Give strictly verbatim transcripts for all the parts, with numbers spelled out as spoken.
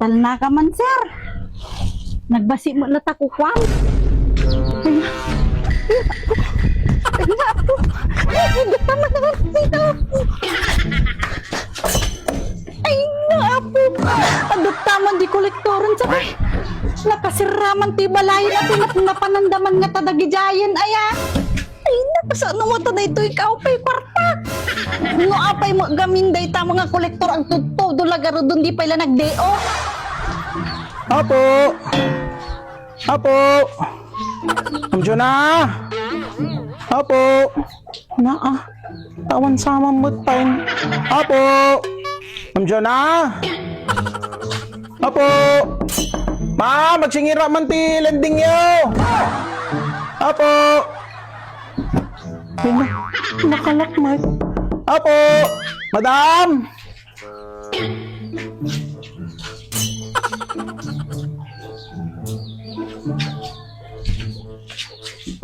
Talna ka man, sir. Nagbasi met latta kukuam. Ay, ay, ay, Apo. Ay, ay, dita man, dita. Ay, na, Apo. Adda man di kolektoren, sabi. Nakasirraman ti balay, ati, nap-, napanandaman nga tadagidiayen, aya. Ay, napasano mo ta daytoy, ikaw pay kwarta. No apay mo gamin dayta mga kolektor, agtudtudo la garudon, di pay la nagdeo. Apo! Apo! Ma'am Jonah! Apo! Naa, tawan sa man met time. Apo! Ma'am Jonah! Apo! Ma'am, agsingira man ti lendingyo! Apo! Ay, na-, nakalak, Mike. Apo! Madam!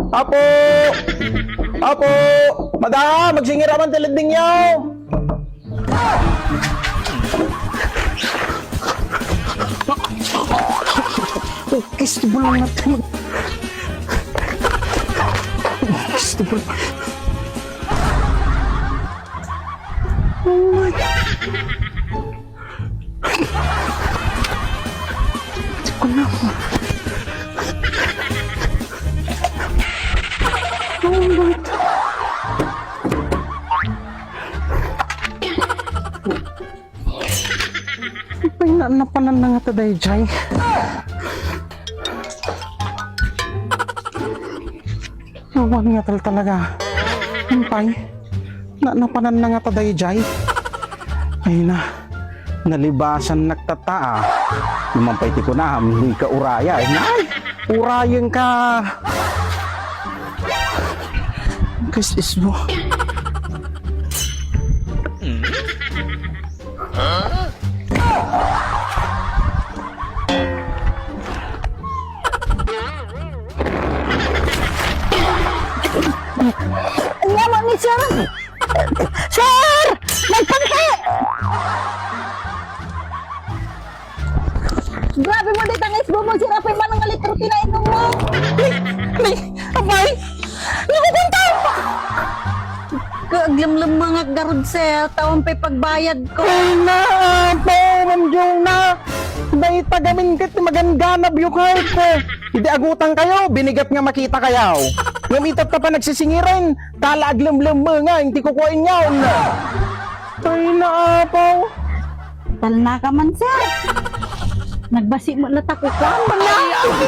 Apo! Apo! Madam, agsingira man ti lendingyo! Oh, kiss the ball lang natin. Kiss the ball. Oh my God. Di ko na. Oh my God. Ay, na-, napanan na nga ta daydiay. Awan nga tal talaga. Ampay, na-, napanan na nga ta daydiay. Ay na, nalibasan nagtataa. Naman pay ti kunam, di ka uraya. Ay, nay, urayen ka. Kas isbo. Ania mo ni sir? Sir! Nagpangki! Grabe mo, dayta nga isbo mo, sir. Apay man nga litro ti nainom mo. Nay, nay, apay! Nakukunta! Aglemlemmengak garud, sir. Tawan pay pagbayad ko. Ay, na, apo, Ma'am Jonah. Dayta gamin ket ti maganganabyo ket. Idi agutang kayo, binigat nga makita kayo. Ngem itatta pa nagsisingiren, tala aglemlemmengan ti kukuaen ngayon. Ay, na, apo. Talna ka man, sir. Nagbasi met latta kukuam. Ay, apo.